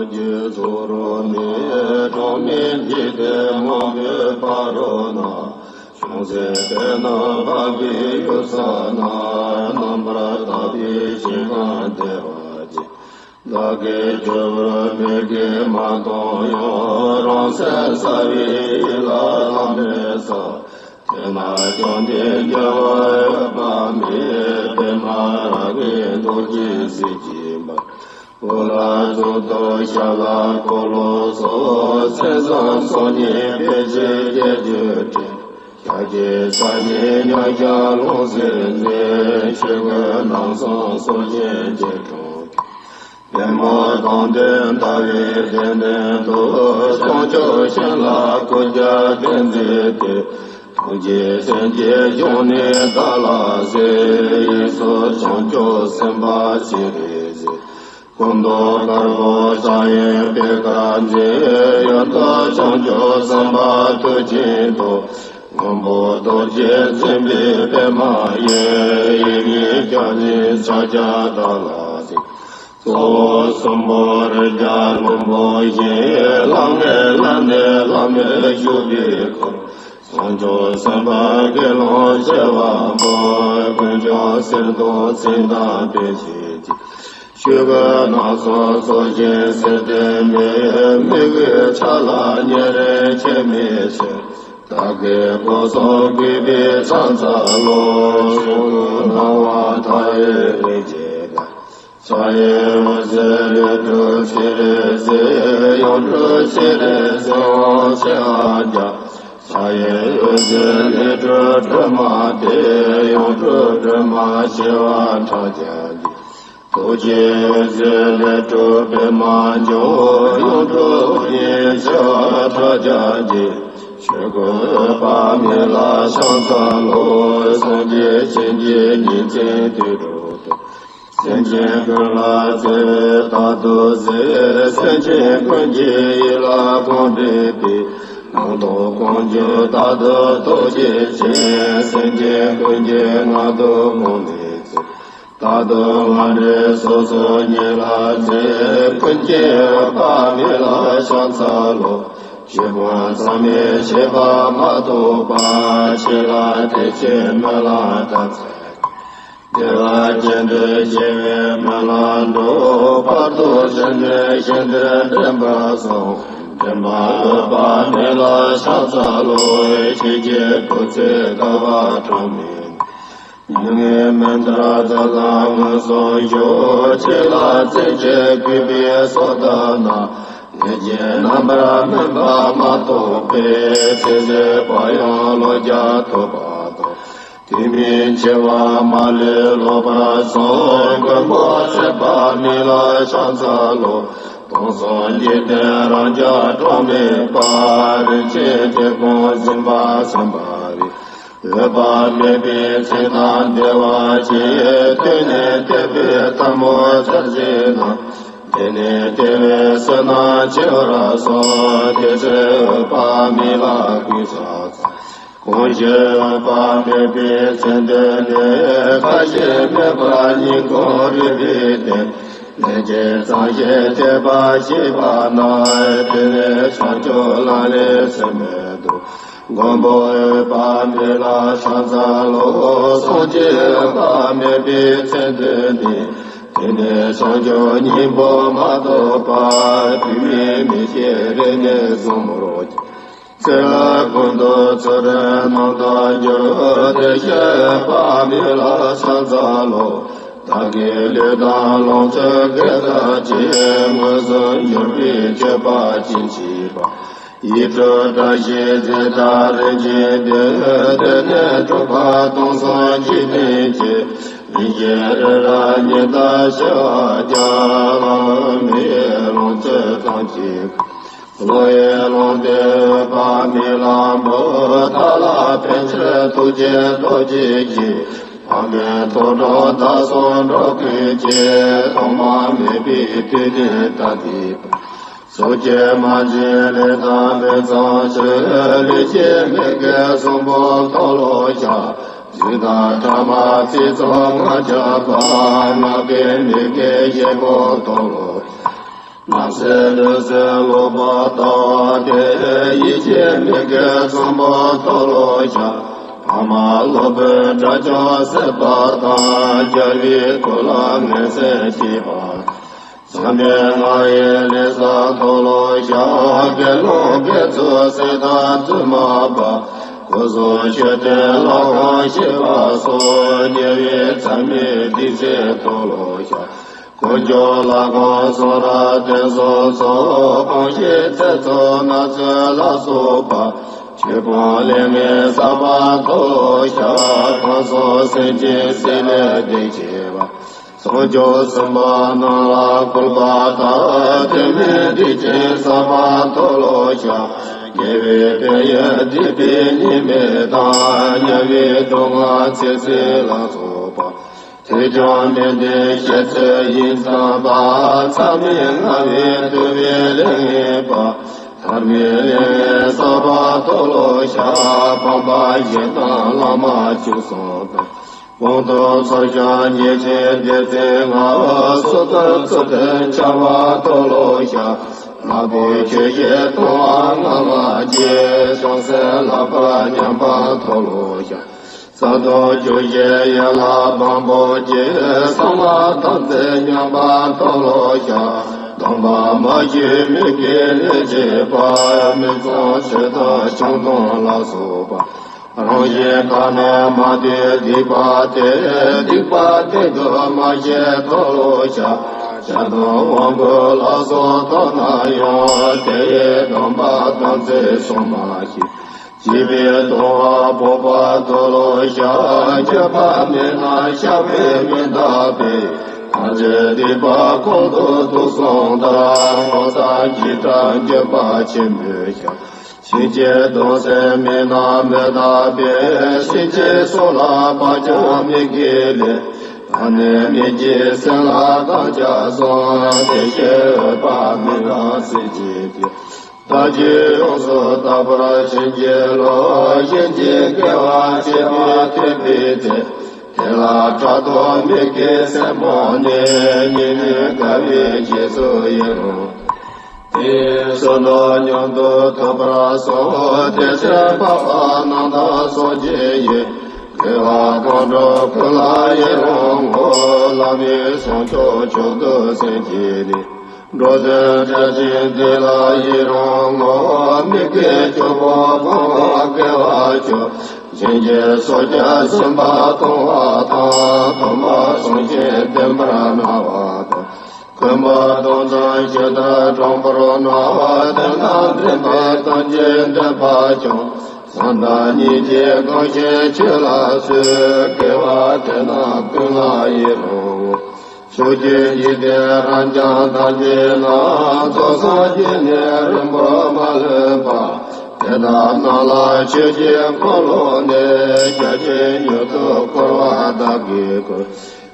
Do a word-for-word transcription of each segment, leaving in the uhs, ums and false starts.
རྒྱུ་ཚོགས་རོ་ནས་གྲངས་མེད་འདུས་ཏེ་མང་པོའི་ཕ་རོལ་ན། བྱུང་ཚེ་དཔེར་ན་འབབ་པའི་ཡུལ་ས་ན། རྣམ་པར་དག་པའི་ཞིང་ཁམས་བདེ་བ་ཅན། བདག་གིས་ཁྱོད་བོར་མི་དགེ་མ་མཐོང་ཡང་། རང་སེམས་གསལ་བའི་ཡིད་ལ་ལམ་རེ་གསལ། དེ་ན་བཅོམ་ལྡན་རྒྱལ་བ་འོད་དཔག་མེད། པདྨ་རཱ་གའི་རྡོ་རྗེ་གཟི་བརྗིད་འབར། པུ་ལ་གཙུག་ཏོར་ཤ་ལ་འཁོར་ལོ་སོགས། མཚན་བཟང་ཚོགས་གཉིས་སྤེལ་ཕྱིར་དགྱེས་རྒྱུ་དྲན། ཞལ་གྱི་ས་གཞི་མཉམ་གཞག་ལྷུང་བཟེད་མཛད། ཆོས་གོས་རྣམ་གསུམ་གསོལ་ཞིང་སྐྱིལ་ཀྲུང་གིས། པདྨོ་དང་ལྡན་ཟླ་བའི་གདན་སྟེང་དུ། བྱང་ཆུབ་ཤིང་ལ་གུས་ཕྱག་རྟེན་མཛད་དེ། ཐུགས་རྗེས་སེམས་ཅན་སྐྱོང་ནས་བདག་ལ་གཟིགས། གཡས་སུ་བྱང་ཆུབ་སེམས་དཔའ་སྤྱན་རས་གཟིགས། སྐུ་མདོག་དཀར་པོ་ཕྱག་གཡོན་པད་དཀར་མཛེས། གཡོན་དུ་བྱང་ཆུབ་སེམས་དཔའ་མཐུ་ཆེན་ཐོབ། སྔོན་པོ་རྡོ་རྗེ་འཛིན་པའི་པདྨ་འོད། ཡིད་གཉིས་སྐྱབས་གཉིས་ཕྱག་རྒྱ་བདག་ལ་གཟིགས། གཙོ་བོ་གསུམ་པོ་རིགས་བརྒྱ་ལྷུན་པོ་བཞི། ལྷང་ངེ་ལྷ་ནས་ལྷམ་མེ་ཞུགས་པའི་ཁར། བྱང་ཆུབ་སེམས་དཔའ་དགེ་སློང་བྱེ་བ་པོ། ཀུན་ཀྱང་གསེར་མདོག་མཚན་དང་ལྡན་བཞིན་གྱི། ཆོས་གོས་རྣམ་གསུམ་གསོལ་ཞིང་གསེར་ལྡན་མའི། མི་གོས་ཕྱག་ལ་ཉེ་རིང་ཁྱད་མེད་ཕྱིར། བདག་གི་སྐུ་གསུང་གུས་པས་ཕྱག་འཚལ་ལོ། ཕྱོགས་ཀུན་སྣང་བ་མཐའ་ཡས་རིགས་ཀྱི་བདག། ཕྱག་གཡས་འོད་ཟེར་ལས་སྤྲུལ་སྤྱན་རས་གཟིགས། ཡུམ་སྤྲུལ་སྤྱན་རས་གཟིགས་དབང་ཆེ་བར་རྒྱལ། ཕྱག་གཡོན་འོད་ཟེར་ལས་སྤྲུལ་སྒྲོལ་མ་སྟེ། ཡུམ་སྤྲུལ་སྒྲོལ་མ་ཞི་བ་ཕྲག་བརྒྱ་གྱིས། ཐུགས་ཀྱི་འོད་ཟེར་ལས་སྤྲུལ་པདྨ་འབྱུང་། ཡུམ་སྤྲུལ་དབང་བརྙེས་ཞི་བ་ཕྲག་བརྒྱ་གྱིས། ཆོས་སྐུ་འོད་དཔག་མེད་ལ་ཕྱག་འཚལ་ལོ། སངས་རྒྱས་བྱིན་གྱིས་ཉིན་མཚན་དུས་དྲུག་ཏུ། སེམས་ཅན་ཀུན་ལ་བརྩེ་བས་རྟག་ཏུ་གཟིགས། སེམས་ཅན་ཀུན་གྱི་ཡིད་ལ་ཁོང་འདྲིས་པའི། སྣང་སྟོང་ཀུན་འགྱུར་རྟག་ཏུ་རྟོག་བྱེད་ཅིང་། སེམས་ཅན་ཀུན་གྱི་ངང་དུ་ཁོང་ནས་བརྩེ། རྟག་ཏུ་ང་འདྲའི་སོ་སོ་ཉིད་ལ་བརྩེ། ཀུན་གྱི་འོད་དཔག་མེད་ལ་ཕྱག་འཚལ་ལོ། ཆོས་སྐུ་མཚམས་མེད་ཤེས་པ་མ་ཐོབ་པ། ཆོས་ལ་དད་ཅིང་སྨོན་ལམ་བཏབ་ཚད། བདེ་བ་ཅན་དུ་སྐྱེ་བའི་སྨོན་ལམ་འགྲོ། བར་དུ་གཞན་ནས་གཞན་དུ་འདྲེན་པ་སོགས། འདྲེན་པ་འོད་དཔག་མེད་ལ་ཕྱག་འཚལ་ལོ། ཆོས་ཀྱི་སྐུ་ཚེ་བསྐལ་པ་གྲངས་མེད། མྱ་ངན་མི་འདའ་བདག་ལ་མངོན་སུམ་ཞུ། ཆོས་ལ་བརྩོན་ཅིང་གུས་པས་སོ་བརྟག་ན། ལས་ཀྱི་རྣམ་པར་སྨིན་པ་མ་གཏོགས་པའི། ཚེ་ཟད་པ་ཡང་ལོ་བརྒྱ་ཐུབ་པ་དང་། དུས་མིན་འཆི་བ་མ་ལུས་ལོག་པར་སོང་། མགོན་པོ་ཚེ་དཔག་མེད་ལ་ཕྱག་འཚལ་ལོ། སྟོང་གསུམ་འཇིག་རྟེན་རང་རྒྱལ་གྲངས་མེད་པ། རིན་ཆེན་གྱི་གོང་བཞིན་པ་གསན་པ་བས། འོད་དཔག་མེད་པའི་མཚན་དང་བདེ་བ་ཆེ། དེ་ནས་དེ་བས་ཐལ་མོ་སྦྱར་བྱས་ན། དེ་ནས་དེ་བས་བསོད་ནམས་ཆེ་བར་གསུངས། དེ་ཚེ་འོད་དཔག་མེད་ལ་གུས་ཕྱག་འཚལ། གོང་བཞིན་འོད་དཔག་མེད་པའི་མཚན་བསྟོད་ནས། ཁ་ཞེ་མེད་པར་སྙིང་ཁོང་རུས་པའི་གཏིང་། ལྷན་ཅིག་གཙང་ཞིང་བདེ་བར་གཤེགས་པ་ན། དེ་ནས་བྱང་ཆུབ་ལམ་ལས་ཚེ་མི་ལྡོག། མགོན་པོ་འོད་དཔག་མེད་ལ་ཕྱག་འཚལ་ལོ། གསུང་གཅིག་འོད་དཔག་མེད་པའི་མཚན་བསྟོད་ནས། དེ་ནས་བྱང་ཆུབ་སྙིང་པོ་མ་ཐོབ་པ། དུས་མིན་མི་ཤེས་རིག་གནས་བཟང་མོར་གྱུར། ཚེ་ལ་ཀུན་ཏུ་ཚུལ་ཁྲིམས་རྣམ་དག་གྱུར། དེ་བཞིན་འོད་དཔག་མེད་ལ་ཕྱག་འཚལ་ལོ། བདག་གི་ལུས་དང་ལོངས་སྤྱོད་དགེ་རྩ་ཆེ། མངོན་སུམ་གྱུར་པའི་སྤྱོད་པ་ཅི་མཆིས་པ། ཡིད་སྤྲུལ་བཀྲ་ཤིས་རྫས་བཏབ་རིན་ཆེན་ལྡན། དེ་ནས་སྤྲུལ་པ་སྟོང་གསུམ་འཇིག་རྟེན་གྱི། རིན་ཆེན་རི་རབ་ཉི་ལྟར་ཕྱེ་བ་རྒྱ། ལྷ་མིའི་ལོངས་སྤྱོད་ཐམས་ཅད། བློ་ཡི་ལོངས་སྤྱོད་འོད་དཔག་མེད་ལ་འབུལ། བདག་ལ་ཕན་ཕྱིར་ཐུགས་རྗེས་བཟློག་བགྱིད་ཅིང་། འཕགས་མའི་ཐོག་ཁྲོ་བདག་སོགས་འགྲོ་ཀུན་གྱི། ཐོག་མ་མེད་པའི་དུས་ནས་ད་ལྟའི་བར། གཟུགས་ཅན་མ་བྱིན་ལས་དང་ལས་བརྩམས་ཕྱིར། ལུས་ཅན་མི་དགེ་གསུམ་པོ་མཐོལ་ལོ་བཤགས། གཟུགས་དང་ཕྲ་མ་ཚིག་རྩུབ་ལྔ་ཆགས་པ། ངག་གི་མི་དགེ་བཞི་པོ་མཐོལ་ལོ། ངག་སེམས་ལུས་སེམས་ལོག་པ་དག་སྟེ། ཡིད་ཀྱི་མིག་གིས་ཚངས་པ་མཐོལ་ལོ་བཤགས། ཕ་མ་སློབ་དཔོན་དགྲ་བཅོམ་སྲིད་པ་དང་། རྒྱལ་བའི་ཐུགས་ལ་ངན་སེམས་བསྐྱེད་པ། མཚམས་མེད་ལྔ་ཡི་ལས་བསགས་མཐོལ་ལོ་བཤགས། དགེ་སློང་དགེ་ཚུལ་སྲིད་དང་བཙུན་མ་པ། སྐུ་གསུམ་མཆོད་རྟེན་ལྷ་ཁང་བཤིག་པ་སོགས། ཉེ་བའི་མཚམས་མེད་སྡིག་ཅན་མཐོལ་ལོ་བཤགས། དཀོན་མཆོག་ལྷ་ཁང་གསུམ་རབ་རྟེན་གསུམ་སོགས། སྤོང་བྱེད་ཚེ་བཙོན་ནགས་ཚལ་ལ་སོགས་པ། ཆོས་སྤོང་ལས་ངན་བསགས་པ་མཐོལ་ལོ་བཤགས། ཁམས་གསུམ་སེམས་ཅན་སྲེག་ལས་སྡིག་བྱས་པ། ཚངས་བྱང་སེམས་དཔའ་རྣམས་ལ་བསྐུལ་བ་དང་། དེ་མིན་སྡིག་ཅན་བསགས་པ་མཐོལ་ལོ་བཤགས། དགེ་བའི་ཕན་ཡོན་སྡིག་པའི་ཉེས་དམིགས་དང་། དམྱལ་བའི་སྡུག་བསྔལ་ཚེ་ཟད་ལ་སོགས་པ། དེས་ཀྱང་མི་འདོད་བཤད་ཚོད་ཡིད་མཚམས་པ། མཚམས་མེད་ལྔ་པའི་བསྡུ་བའི་ལས་ངན་པ། ཐར་པའི་ལས་ངན་བསགས་པ་མཐོལ་ལོ་བཤགས། ཕམ་པ་བཞི་དང་བླ་མ་བཅུ་གསུམ་དང་། སྤངས་རྟོགས་ཚོགས་ཀྱང་ཉེས་ཅན་སྡེ་ཚན་ལྔ། སོ་ཐར་ཚུལ་ཁྲིམས་འཆལ་བ་མཐོལ་ལོ་བཤགས། ལྷ་བུ་ཆོས་བཤད་སྟོང་པ་སྔ་མ་བརྒྱད། བྱང་སེམས་ལྷག་པར་ཉམས་པ་མཐོལ་ལོ་བཤགས། གསང་སྟོང་སྤྱོད་བཞིའི་ཡན་ལག་བམ་པོ་བརྒྱད། གསང་སྔགས་དམ་ཚིག་ཉམས་པ་མཐོལ་ལོ་བཤགས། སྡོམ་པ་མ་ཞུས་མི་དགེ་ལས་བྱེད་པ། མི་གཙང་ཆོས་དང་ཆང་འཐུང་ལ་སོགས་པ། རང་གཞན་ཁ་ནས་མ་ཐོས་སྡིག་པ་སྟེ། སྡིག་པ་སྡིག་ཏུ་མ་སྐྱེས་མཐོལ་ལོ་བཤགས། ཇ་དང་དབང་བསྐུར་ལ་སོགས་བཏང་ན་ཡང་། དེ་ཡི་སྡོམ་པ་དམ་ཚིག་སྲུང་མ་ཤེས། བྱིས་པའི་ལྟུང་བ་སྤོབས་པ་མཐོལ་ལོ་བཤགས། སྤྱོད་པ་མེད་ན་བཤགས་པས་མི་འདག་པས། ཐམས་ཅད་སྡིག་པ་ཁོང་དུ་དུག་གསུམ་ལྟར། སྔོ་བསངས་འགྱེད་སྐྲག་འགྱོད་པ་ཆེན་པོས་བཤགས། ཕྱིན་ཆད་གདུང་སེམས་མེད་ན་མི་འདག་པས། ཕྱིན་ཆད་སྲོག་ལ་བབ་ཀྱང་མི་དགེའི་ལས། ད་ནི་མི་བགྱིད་སེམས་ལ་གང་ཆགས་སོང་། དེ་ཕྱིར་འོད་དཔག་མེད་དང་སྲིད་ཞིའི་དཀྱིལ། བདག་རྒྱུད་ཡོངས་སུ་དག་པར་བྱིན་གྱིས་རློབས། གཞན་གྱི་དགེ་བ་བྱེད་པའི་ཐོས་པའི་ཚེ། དེ་ལ་ཕྲག་དོག་མི་དགེ་སེམས་སྤངས་ནས། ཉེས་དམིགས་དགའ་བའི་རྗེས་སུ་ཡི་རང་། དེའི་བསོད་ནམས་མྱུར་དུ་ཐོབ་པར་ཤོག། དེ་ཕྱིར་འཕགས་པ་རྣམས་དང་ཚོགས་ཀྱི་ཡུལ། དགེ་བ་གང་བསྒྲུབས་ཀུན་ལ་ཡི་རང་ངོ་། ལམ་ཡི་བྱང་ཆུབ་མཆོག་ཏུ་སེམས་བསྐྱེད་ནས། འགྲོ་དོན་བྱ་ཞིང་བདེ་ལ་ཡི་རང་ངོ་། མི་དགེ་བཅུ་སྤོང་སྤོང་བ་དགེ་བ་བཅུ། གཞན་གྱི་ཚོགས་བརྒྱད་ཟིན་པ་གཏོང་བ་དང་། ཐོག་མར་གསུང་ཆོས་བསྟན་པར་གནང་བ་དང་། མཁོན་པོ་སྟོང་དང་ཇི་ལྟར་དྲང་པོར་གནང་། དེ་རྣམས་འདྲེན་པའི་གཏམ་གྱི་འདོད་པ་ཀྱང་། བསམ་དང་སྙིང་རྗེས་གང་ཞིག་མཆོད་ལ་གསོལ། དགེ་བ་དེ་རྣམས་ཀུན་ལ་ཡི་རང་ངོ་། ཕྱོགས་བཅུའི་འཇིག་རྟེན་རབ་འབྱམས་ཐམས་ཅད་ན། ཚོགས་བསགས་བགྱིས་ནས་རིང་པོར་མ་ལུས་པ། དེ་དག་རྣམས་ལ་མཆོད་ཅིང་འཁོར་ལོ་ནས། བརྒྱ་བྱིན་མྱུར་དུ་འཁོར་བ་དག་གིས་བསྐོར།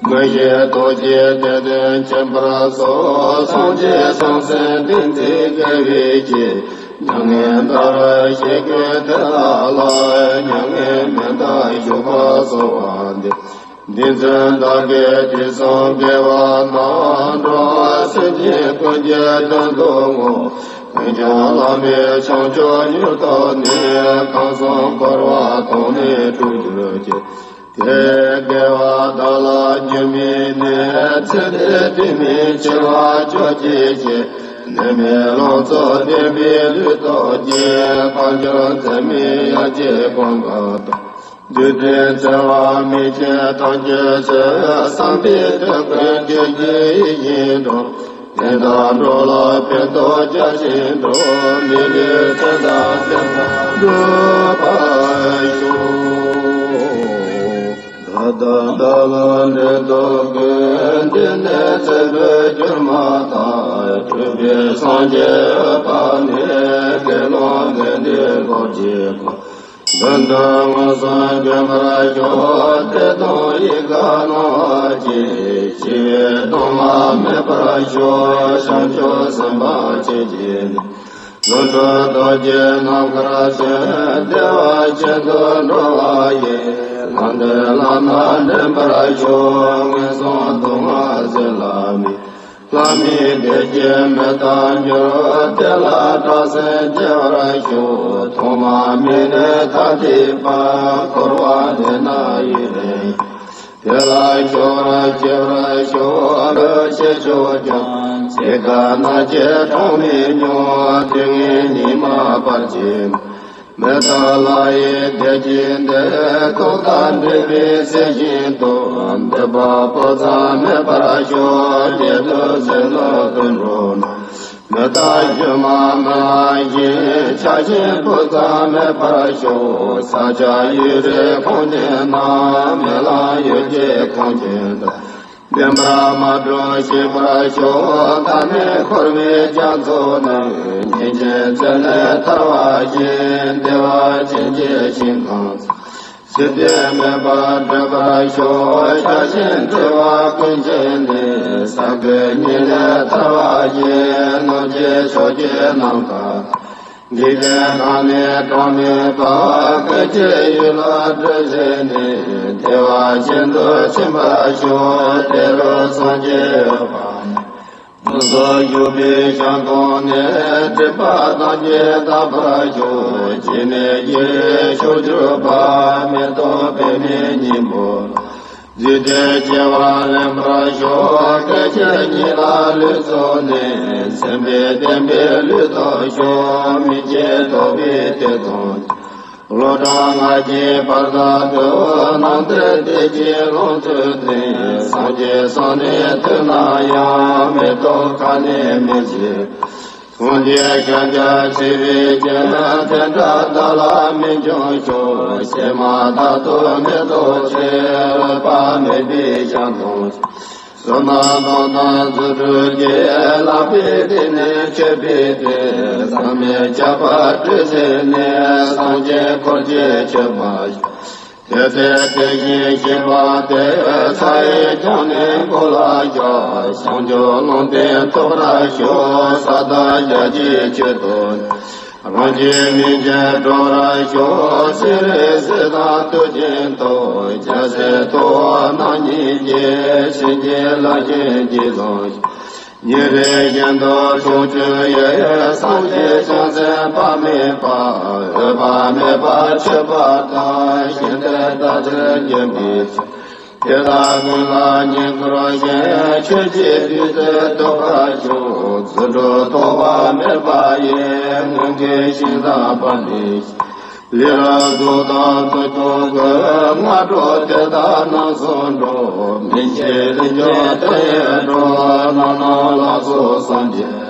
མངོན་ཤེས་རྡོ་རྗེའི་གཏེར་སྟོན་མཁྱེན་པར་ཤོག། སངས་རྒྱས་བྱང་སེམས་ཏིང་འཛིན་དགེ་བའི་བཤེས། མྱ་ངན་འདའ་བར་ཞིང་ཀུན་དེ་དག་ལ། མྱ་ངན་མི་འདའ་བཞུགས་པར་གསོལ་བ་འདེབས། འདི་ཚེ་བདག་གིས་དུས་གསུམ་དགེ་བ་རྣམས། འགྲོ་བ་སེམས་ཅན་ཀུན་གྱི་དོན་དུ་བསྔོ། ཀུན་ཀྱང་བླ་མེད་བྱང་ཆུབ་མྱུར་ཐོབ་ནས། ཁམས་གསུམ་འཁོར་བ་དོང་ནས་སྤྲུགས་གྱུར་ཅིག། དེ་དགེ་བ་བདག་ལ་འགྱུར་མིན་ནས། ཚེ་འདིར་ལྡན་མིན་འཆི་བ་སྐྱོབ་བྱེད་ཕྱིར། ནད་མེད་ལང་ཚོ་ལྡན་པའི་ལུས་སྟོབས་ཀྱིས། དལ་འབྱོར་འཛད་མེད་ཡ་གྱལ་གང་ག་དང་། འདུས་ཏེ་འཚེ་བ་མེད་ཅིང་ཐམས་ཅད་ཚོལ། བསམ་པའི་དོན་ཀུན་ཆོས་ཀྱི་ཡིད་བཞིན་འགྲུབ། དེ་དག་འགྲོ་ལ་ཕན་ཐོགས་བརྒྱ་བྱིན་འགྲུབ། མི་ལུས་རྟེན་དང་ལྡན་པ་འགྲུབ་པར་ཤོག། ད་ལྟ་བདག་ལ་འབྲེལ་ཐོགས་ཀུན། འདི་ནས་ཚེ་འཕོས་གྱུར་མ་ཐག། སྤྲུལ་པའི་སངས་རྒྱས་འོད་དཔག་མེད། དགེ་སློང་དགེ་འདུན་འཁོར་གྱིས་བསྐོར། མདུན་དུ་མངོན་སུམ་བྱོན་པར་ཤོག། དད་དང་ཡིད་དགའ་སྣང་བ་སྐྱེས། ཞི་བའི་གདུང་བ་མེད་པར་ཤོག། བྱང་ཆུབ་སེམས་དཔའ་མཆོད་ཅིང་ནི། ལྷུན་གྲུབ་རྡོ་རྗེ་ནམ་མཁར་སྤྱན། བདེ་བ་ཅན་དུ་འགྲོ་བ་ཡི། ལམ་འདི་བླ་ན་འདྲེན་པར་ཤོག། ངན་སོང་སྡུག་བསྔལ་ཟད་ལ་མི། ལྷ་མིའི་བདེ་སྐྱིད་མི་རྟག་འགྱུར། དེ་ལ་སྐྲག་སེམས་སྐྱེ་བར་ཤོག་ཐོག་མ་མེད་ནས་ཐ་དད་པ། འཁོར་བ་འདི་ན་ཡུན་རིང་། དེ་ལ་སྐྱོ་བར་སྐྱེ་བར་ཤོག་ལོ་ཤས་ཤོག་ཀྱང་། ཚེ་ག་ན་སྐྱེ་གྲངས་མེད་མྱོང་། དུས་ངན་ཉི་མ་བར་ཆད། མི་རྟག་ལྷ་ཡི་བདེ་སྐྱིད་འདི། ཐོག་མཐའ་འདྲེས་པའི་ཚེ་བཞིན་དུ། འདོད་པ་སྤུ་ཙམ་མེད་པར་ཤོག་བདེ་སྡུག་ཟིལ་གནོན་དུད་འགྲོ་རྣམས། མི་རྟག་སྒྱུ་མ་མི་ལང་བཞིན། ཆགས་ཞེན་སྤུ་ཙམ་མེད་པར་ཤོག་ས་སྐྱ་ཡུལ་རིས་ཁང་ཆེན་རྣམས། མི་ལང་ཡུལ་གྱི་ཁང་ཆེན་དག་བདེན་པར་མ་གྲུབ་ཤེས་པར་ཤོག་མཐའ་མེད་འཁོར་བའི་རྒྱ་མཚོ་ནས། ཉིན་བྱེད་རྩེ་ནས་ཐར་བ་བཞིན། བདེ་བ་ཅན་གྱི་ཞིང་ཁམས་སུ། སྲིད་པའི་མེད་པར་སྒྲོལ་བར་ཤོག་ཆགས་ཞེན་སྤྲོས་པ་ཀུན་བྱས་ནས། ས་གོས་ཉིད་ལས་ཐར་བ་བཞིན། ནོར་གྱི་ཕྱོགས་ཀྱི་ནམ་མཁའ། འཇིག་རྟེན་གང་ནས་གྲངས་མེད་པ། ཀུན་གྱི་ཡུལ་ལ་སྤྲུལ་བྱས་ནས། བདེ་བ་ཅན་དུ་ཕྱིན་པར་ཤོག་དེ་རུ་སངས་རྒྱས་འོད་དཔག་མེད། དུས་སུ་བཞུགས་པའི་ཞིང་ཁམས་ནས། སྒྲིབ་པ་ཐམས་ཅད་དག་པར་ཤོག་སྐྱེ་གནས་ཀྱི་ཕྱོགས་གྱུར་པ། མེ་ཏོག་པདྨའི་སྙིང་པོ། རྫུས་ཏེ་སྐྱེ་བ་ལེན་པར་ཤོག་སྐད་ཅིག་ཉིད་ལ་ལུས་རྫོགས་ནས། སེམས་དཔའི་བདེན་པའི་ལུས་ཐོབ་ཤོག་མི་སྐྱེ་རྟོག་པའི་གཏེར་སྟོན། ལོ་གྲངས་ལྔ་བརྒྱའི་བར་དག་ཏུ། སྣང་མཐའི་བདེ་སྐྱིད་ལོངས་སྤྱོད་ལྡན། སངས་རྒྱས་སོང་ནས་ཐོས་ན་ཡང་། མེ་ཏོག་ཁ་ནས་སྨིན་བྱེད། སངས་རྒྱས་ཤཱཀྱ་ཚེ་རིང་ཅན། དེ་འདྲ་བདག་ལ་སྨིན་འབྱུང་ཤོག་གཤེད་མ་དག་ཏུ་མེ་ཏོག་ཆེ། འོད་དཔག་མེད་པའི་ཞིང་ཁམས་སུ། བསོད་ནམས་དང་ལྡན་རྫུ་འཕྲུལ་གྱིས། ལྷག་པའི་སྡེ་སྣོད་མཆོད་པའི་སྡེ། ཟག་མེད་ཁྱབ་པར་སྤྲུལ་བྱས་ནས། སངས་རྒྱས་འཁོར་གྱིས་མཆོད་པར་ཤོག་དེ་ཚེ་དེ་བཞིན་གཤེགས་པ་དེ། ཕྱག་གཡས་བརྐྱང་ནས་མགོ་ལ་བཞག་བྱང་ཆུབ་ལུང་བསྟན་ཐོབ་པར་ཤོག་ས་དང་རྒྱ་ཆེའི་ཆོས་སྟོན། རང་གི་མིང་ཅན་སྒྲོག་པར་ཤོག་སྤྱན་རས་གཟིགས་དང་དུས་མཐའི་མཐའ། རྒྱལ་སྲས་ཐུབ་དབང་རྣམ་གཉིས་ཀྱིས། བྱིན་གྱིས་བརླབ་ཅིང་རྗེས་བཟུང་ཤོག་ཉིན་རེ་བཞིན་དུ་དྲུང་ཆོས་ཡོད། སངས་རྒྱས་བྱང་སེམས་དཔག་མེད་པ། འོད་དཔག་མེད་པ་མཆོད་པ་དང་། ཞིང་དེར་ལྟ་ཕྱིར་འབྱོན་པའི་ཚེ། དེ་དག་ཀུན་ལ་བསྙེན་བཀུར་ཞིང་། ཆོས་ཀྱི་བདུད་རྩི་གཏོར་བར་ཤོག་རྫུ་འཕྲུལ་ཐོགས་པ་མེད་པ་ཡིས། སྔོན་གྱི་ཞིང་དང་བར་ནས། ལས་རབ་རྫོགས་དང་དུས་ཐོག་ཏུ། སྔ་དྲོ་དེ་དག་རྣམ་གསུམ་འགྲོ། མི་འཆི་ལས་སྐྱོབ་དོན་ཡོད་འགྲོ། རྣམ་སྣང་ལ་སོགས་སངས་རྒྱས།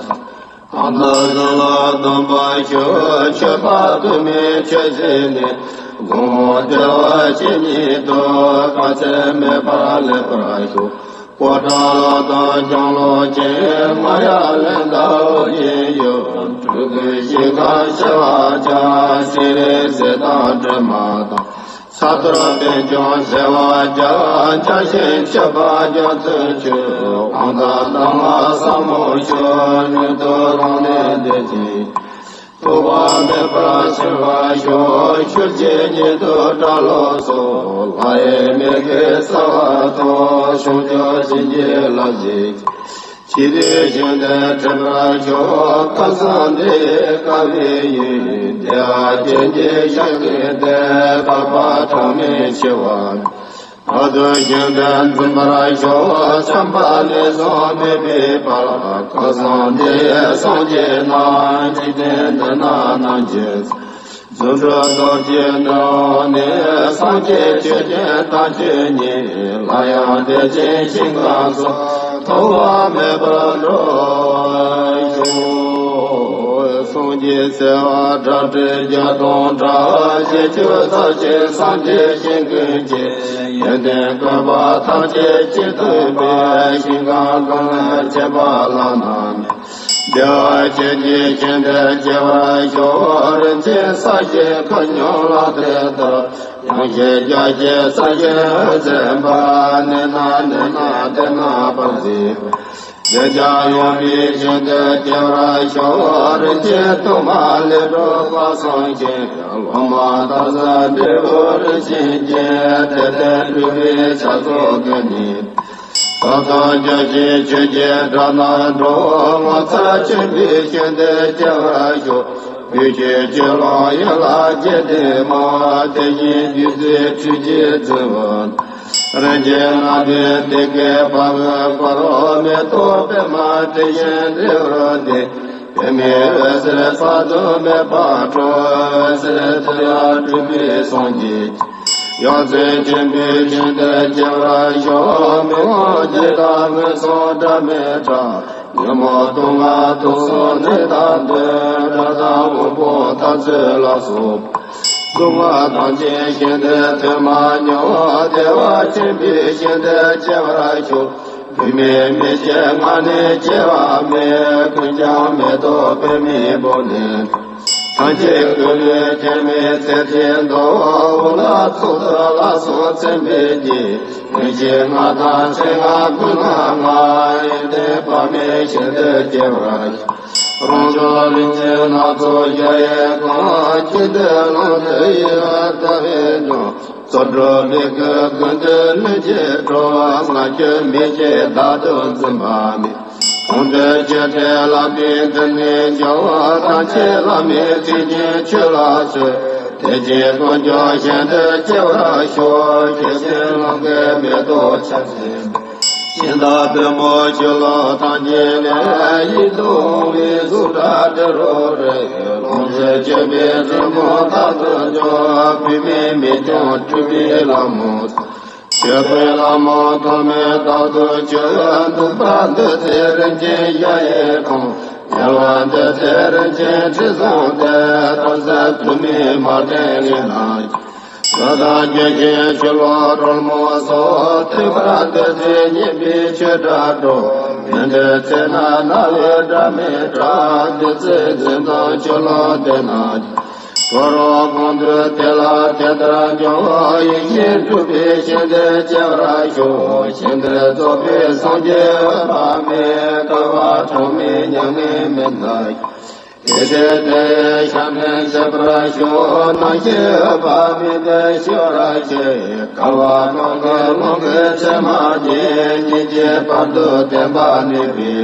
ཨ་ཏི་ཤ་ལ་གདམས་པར་ཤོག་མཆོད་པ་དུ་མས་མཆོད་བྱས་ནས། དགོངས་པ་བདེ་བ་ཅན་ཉིད་དུ། དཀའ་ཚེགས་མེད་པར་ལེགས་པར་ཤོག་ཕོ་བྲང་ལ་དང་ལྕང་ལོ་ཅན། མ་ཡར་ལེན་དང་འོག་མིན་ཡུལ། སྤྲུལ་སྐུའི་ཞིང་ཁམས་ཞི་བར་བྱ། སྤྱན་རས་གཟིགས་དང་སྒྲོལ་མ་དང་། ཕྱག་རྡོར་པད་འབྱུང་བརྩེ་བ་རྒྱ། བརྒྱ་བྱིན་མཆོད་པ་རྒྱ་མཚོའི་ཆུ། དབང་དང་ལྡན་ལ་ཟབ་མོ་སྤྱོད། མྱུར་དུ་རང་ལས་འདས་ཤིང་། ཐོགས་པ་མེད་པར་ཤི་བར་ཤོག་ཆོས་ཀྱི་ཉིད་དུ་གྲགས་ལོངས་སུ། ལྷ་ཡི་མིག་གིས་གསལ་བར་མཐོང་། བྱང་ཆུབ་བྱིན་གྱིས་བརླབ་ཕྱིར། ཇི་སྲིད་ཞིང་དེར་ཐིམ་པར་ཤོག་ཁམས་གསུམ་འདི་ཡི་གབ་ཡིད་ཡུལ། བདེ་བ་ཅན་གྱི་ཞིང་གི་གཏེར། འཕགས་པ་གྲངས་མེད་ཞི་བ། བར་དུ་ཞིང་དེར་འཛིན་པར་ཤོག་བྱམས་པ་ལས་བྱུང་མོས་པའི་དཔལ། ཁམས་གསུམ་འདི་ཡི་སངས་རྒྱས་རྣམས། འཇིག་རྟེན་འདི་ན་རྣམ་མཁྱེན། རྫུ་འཕྲུལ་སྟོབས་ཀྱིས་འདུལ་བ་ནི། སངས་རྒྱས་ཆོས་ཀྱི་དམ་ཆོས་ཉིད། སླར་ཡང་དེ་བཞིན་ཞིང་ཁམས་སུ། ཐོགས་པ་མེད་པར་འགྲོ་བར་ཤོག་སངས་རྒྱས་བྱེ་བ་བྲག་སྲིན་བརྒྱ་སྟོང་དྲུག་ཞེས་བརྗོད་ཚར་ཞིང་། སངས་རྒྱས་ཞིང་ཀུན་གྱི། ཡོན་ཏན་བཀོད་པ་ཐམས་ཅད་ཇི་ལྟར་འབད། ཞིང་ཁམས་ཀུན་ལས་ཁྱད་པར་བླ་ན་མེད། བདེ་བ་ཅན་གྱི་ཞིང་དེར་སྐྱེ་བར་ཤོག་རིན་ཆེན་གསེར་གྱི་མཁའ་མཉམ་ལག་མཐིལ་ལྟར། ཡངས་ཤིང་རྒྱ་ཆེ་གསེར་གྱི་འོད་ཟེར་འབར། གནས་ན་གནས་ན་དེ་ན་བར་གཟིགས། བདེ་འཇམ་ཡངས་པའི་ཞིང་དུ་སྐྱེ་བར་ཤོག་རིན་ཆེན་ཐོག་མ་ལས་གྲུབ་པ་སངས་རྒྱས། སློབ་མ་དག་ས་འབྲས་བུ་རིན་ཆེན་གྱི། དེ་ལྟར་སྤྲུལ་པའི་ཕྱག་རྫོགས་ཀུན་ནས། ད་ལྟ་རྒྱ་ཆེན་ཆོས་ཀྱི་སྒྲ་རྣམས་སྒྲོག །ངོ་མཚར་ཆེན་པོའི་ཞིང་དུ་སྐྱེ་བར་ཤོག །བོད་ཀྱི་ཆོས་ལུང་ཡན་ལག་བརྒྱད་ལྡན་མ། དེ་བཞིན་བདུད་རྩིའི་ཁྲུས་ཀྱིས་བཙོས་པ། རིན་ཆེན་སྣ་བདུན་ཏེ་ཀའི་ཕ་གི་འཁོར། མེ་ཏོག་པདྨ་དྲི་ཞིམ་འབྲས་བུ་ལྡན། པདྨའི་འོད་ཟེར་ཕ་རོལ་མེ་འབར་འཕྲོ། འོད་ཟེར་དེ་ཡང་སྤྲུལ་པའི་སངས་རྒྱས། ཡང་རྩེ་ཆེན་པོའི་ཞིང་དུ་སྐྱེ་བར་ཤོག །མི་དབང་བརྒྱད་དང་མངོན་སུམ་སྒྲ་མི་གྲག །ཉོན་མོངས་སྟོང་ལྔ་དུག་གསུམ་ནད་དང་བདུན། དགྲ་དང་དབུལ་ཕོངས་འཐབ་རྩོད་ལ་སོགས་པ། སྡུག་བསྔལ་ཐམས་ཅད་ཞིང་དུ་ཐོན་མ་མྱོང་། བདེ་བ་ཆེན་པོའི་ཞིང་དུ་སྐྱེ་བར་ཤོག །བུད་མེད་མི་སྐྱེ་ང་ནི་སྐྱེ་བ་མེད། ཀུན་ཀྱང་མེ་ཏོག་པདྨའི་སྦུབས་ནས། ཐམས་ཅད་ཀུན་ལས་སྐྱེ་མེད་ཚེ་ཆེན་ཏོག །འོ་ལ་ཚོགས་བསགས་ལ་སོགས་མཚན་དཔེ་བརྒྱད། མི་ཤེས་ལྔ་དང་ཚེ་ལྔ་ཀུན་ལ་ལྔ། ཡོན་ཏན་དཔག་མེད་ཞིང་དུ་སྐྱེ་བར་ཤོག །རང་བྱུང་གླིང་ཆེན་སྣ་ཚོགས་ཞལ་ཡས་ཁང་། ཀྱེ་འདི་ལུང་དུ་ཡིད་བདེ་བའི་ལྗོངས། བཙོག་གྲོག་ལས་ཀུན་ཀུན་ཏུ་ལུས་ཀྱི་སྤྲོ་བ། ང་ཁྱོད་མི་ཤེས་བདག་ཏུ་འཛིན་པ་མེད། གོང་དུ་ཆོས་ཁྲིད་ལམ་པའི་མདུན་ནས་འབྱུང་བ། ཐམས་ཅད་བླ་མའི་ཚིག་བཞིན་ཆོས་ལ་བརྩོན། དེ་ཅིག་ཀུན་ཀྱང་གཞན་དུ་སྐྱེ་བར་ཤོག །ཁྱེད་ཚེ་ལོངས་སྐུའི་མེ་ཏོག་ཆར་ཆེན་པོ། ཤིང་རྟ་བེམ་པོ་ཆུ་ལོག་ཐང་ཆེན་ལས། ཡིད་དུ་འོང་བའི་གཟུགས་སྒྲ་དྲི་རོ་རེག །ལོངས་སྤྱོད་པའི་རི་མོ་རྟག་ཏུ་འཇོ། བུད་མེད་མི་སྐྱོང་སྤྲུལ་པའི་ལྷ་མོ། སྤྱོད་པའི་ལྷ་མོ་ཐོགས་མེད་རྟག་ཏུ་སྤྱོད། འདུན་པ་འདོད་ཚེ་རིན་ཆེན་གཞལ་ཡས་ཁང་། དམྱལ་བ་འདོད་ཚེ་རིན་ཆེན་ཁྲི་སྲོང་ལྡེ། ཐབས་ཟད་དུ་མའི་མ་ལྡན་ངན་ལ། ལྷ་དང་རྒྱལ་ཆེན་ཕྱི་ལོགས་གྲོལ་མོ་སོགས། ཐོས་པ་འདོད་ཚེ་སྙན་པའི་ཆོས་སྒྲ་སྒྲོག །མི་འདོད་ཚེ་ན་རྣ་བའི་སྒྲ་མི་གྲག །བདུད་རྩིའི་རྫུན་དང་ཆུ་ལོག་དེ་ན། འགྲོ་རོགས་གང་འདུལ་དེ་ལ་དེ་ལྟར་འགྱུར། ཡིད་བཞིན་སྤྲུལ་པའི་ཞིང་དུ་སྐྱེ་བར་ཤོག །ཞིང་དུ་རྫོགས་པའི་སངས་རྒྱས་འོད་དཔག་མེད། བསྐལ་པ་གྲངས་མེད་མྱ་ངན་མི་འདའ། དེ་ཚེ་དེ་ཡི་ཞབས་འདྲེན་བྱེད་པར་ཤོག །རྣམ་ཤེས་འོད་དཔག་མེད་དུ་ཞི་བར་བྱེད། བསྐལ་པ་གང་གི་ཀློང་གི་མཚན་མ་བརྒྱད། སྙིང་རྗེའི་བར་དུ་བསྟན་པ་གནས་པའི།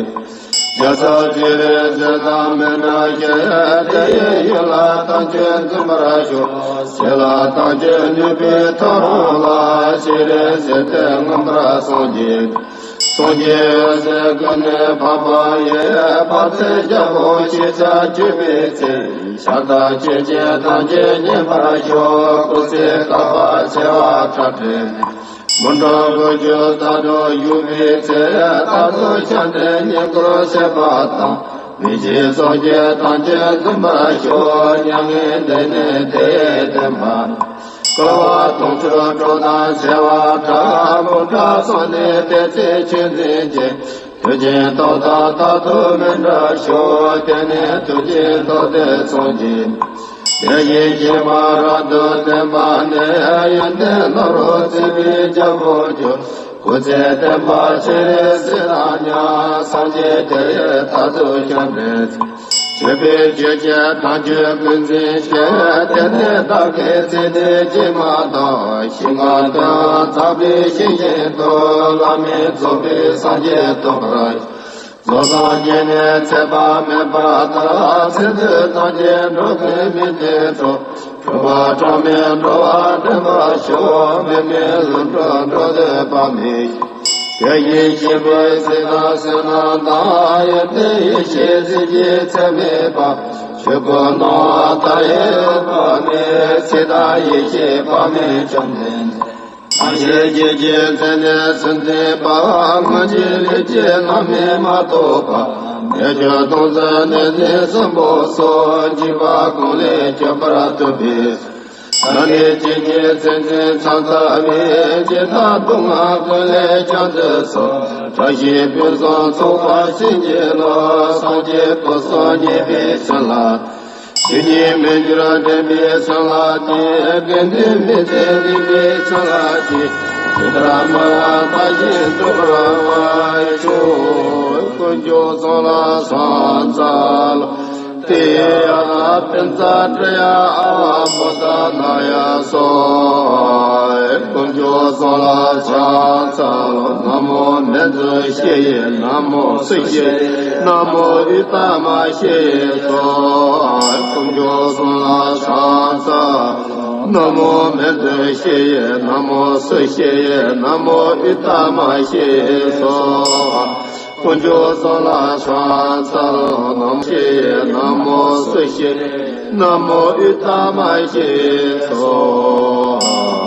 རྒྱལ་ཚབ་སྤྱན་རས་གཟིགས་དང་མི་འབྲལ་ཞིང་། དེ་ཡི་ཡུལ་ལ་ཐམས་ཅད་འཛིན་པར་ཤོག །ཞིང་ལ་ཐམས་ཅད་ནུས་པའི་ཐོ་རངས་ལ། སྤྱན་རས་གཟིགས་དེ་མངོན་པར་སངས་རྒྱས། སངས་རྒྱས་འོད་ཟེར་ཀུན་ནས་འཕགས་པ་ཡི། འཕགས་ཚད་རྒྱལ་པོ་ཞེས་བྱ་སྤྱོད་པའི་ཚེ། ཤ་སྟག་ཆོས་ཅན་ཐམས་ཅད་མཉེས་པར་ཤོག །སྐུ་ཚེ་བསྐལ་པ་བྱེ་བ་ཁྲག་ཁྲིག །མི་འཕྲོགས་དགུ་བཅུ་རྩ་དྲུག་བཞུགས་པའི་ཚེ། རྟག་ཏུ་ཞབས་འདྲེན་བསྙེན་བཀུར་བྱེད་པ་དང་། མི་ཕྱེད་ཚོགས་ཀྱིས་ཐམས་ཅད་འཛིན་པར་ཤོག །མྱ་ངན་འདས་ནས་དེ་ཡི་བསྟན་པ། བསྐལ་པ་དུང་ཕྱུར་དྲུག་དང་བྱེ་བ་ཕྲག །འབུམ་ཕྲག་གསུམ་ནས་དེ་ཚེ་ཆོས་འཛིན་ཅིང་། མཐུ་ཆེན་སྟོབས་དང་རྟག་ཏུ་མི་འབྲལ་ཤོག །དེ་ནས་ཐུགས་རྗེའི་སྟོབས་དེ་ཚོགས་ཀྱིས། དེ་བཞིན་གཤེགས་པ་རབ་ཏུ་བརྟན་པ་ནི། ཡོན་ཏན་རྣམ་རོལ་བརྩེགས་པའི་རྒྱལ་པོར་གྱུར། སྐུ་ཚེ་བརྟན་པ་སྤྱན་རས་གཟིགས་དང་མཉམ། སངས་རྒྱས་དེ་ཡི་རྟག་ཏུ་ཞབས་འདྲེན། མཆོད་པའི་ཆོས་ཀྱི་དལ་འབྱོར་ཀུན་འཛིན་ཞིང་། དེ་ནས་བདག་གི་ཚེ་འདི་ཕྱི་མ་དག །ཞིང་ཁམས་དོན་དང་འཛག་པའི་ཞིང་བཞིན་དུ། བླ་མེད་རྫོགས་པའི་སངས་རྒྱས་ཐོབ་པར། རྫོགས་སངས་རྒྱས་ནས་ཚེ་དཔག་མེད་པ་དག །ཚེ་འདི་ཐམས་ཅད་འགྲོ་ཀུན་མི་མཐུན་ཕྱོགས། འཁྲུལ་པ་གྲངས་མེད་འགྲོ་བ་འདྲེན་པར་ཤོག །མི་མེད་ལྷུན་གྲུབ་འགྲོ་འདོད་པ་མེད། དེ་བཞིན་གཤེགས་པའི་གཟིགས་དང་བསོད་ནམས་དང་། ཡོན་ཏན་ཡེ་ཤེས་གཟི་བརྗིད་ཚད་མེད་པ། ཆོས་སྐུ་སྣང་བ་མཐའ་ཡས་འོད་དཔག་མེད། ཚེ་དང་ཡེ་ཤེས་དཔག་མེད་བཅོམ་ལྡན་འདས། ཐམས་ཅད་སྐྱེ་མཆེད་ཚད་མེད་གསུམ་མཛད་པ། སྔོན་གྱི་ལས་ཀྱིས་བླ་མེད་མ་ཐོབ་པ། ནད་བཅུ་སྟོང་གསུམ་ནད་མཚོན་གསུམ་པོ་སོགས། འཇིགས་པ་ཀུན་ལས་སྐྱོབ་པར་བཏུབ་པའི། ད་ནི་སྐྱེ་མཆེད་ཚད་མེད་ཚང་ཚང་བའི། ཇི་ལྟར་སྡུག་བསྔལ་ཀུན་ལས་བསྐྱབ་མཛད་སོགས། བཀྲ་ཤིས་ཕུན་སུམ་ཚོགས་པ་བྱིན་གྱིས་རློབས། སངས་རྒྱས་སྐུ་གསུམ་བརྙེས་པའི་ཕྱིར་ལ། ཆོས་ཉིད་མི་འགྱུར་དྲན་པའི་བྱིན་རླབས་ཀྱིས། དགེ་འདུན་མི་ཚེ་གནས་པའི་བྱིན་རླབས་ཀྱིས། ཇི་ལྟར་སྨོན་ལམ་བཏབ་བཞིན་འགྲུབ་པར་བྱའོ། དཀོན་མཆོག་གསུམ་ལ་ཕྱག་འཚལ་ལོ། དེ་ཡང་ པཉྩ་ཏྲ་ཡ་ཨ་བ་བོ་དྷ་ན་ཡ་སྭཱ་ཧཱ། དཀོན་མཆོག་གསུམ་ལ་ཕྱག་འཚལ་ལོ། ན་མོ་མཉྫུ་ཤྲཱི་ཡེ། ན་མོ་སུ་ཤྲཱི་ཡེ། ན་མོ་ཨུཏྟ་མ་ཤྲཱི་ཡེ་སྭཱ་ཧཱ། དཀོན་མཆོག་གསུམ་ལ་ཕྱག་འཚལ། ན་མོ་མཉྫུ་ཤྲཱི་ཡེ། ན་མོ་སུ་ཤྲཱི་ཡེ། ན་མོ་ཨུཏྟ་མ་ཤྲཱི་ཡེ་སྭཱ་ཧཱ། དཀོན་མཆོག་གསུམ་ལ་ཕྱག་འཚལ་ལོ། ན་མོ་ཤྲཱི་ཡེ། ན་མོ་སུ་ཤྲཱི་ཡེ། ན་མོ་ཨུཏྟ་མ་ཤྲཱི་ཡེ་སྭཱ་ཧཱ།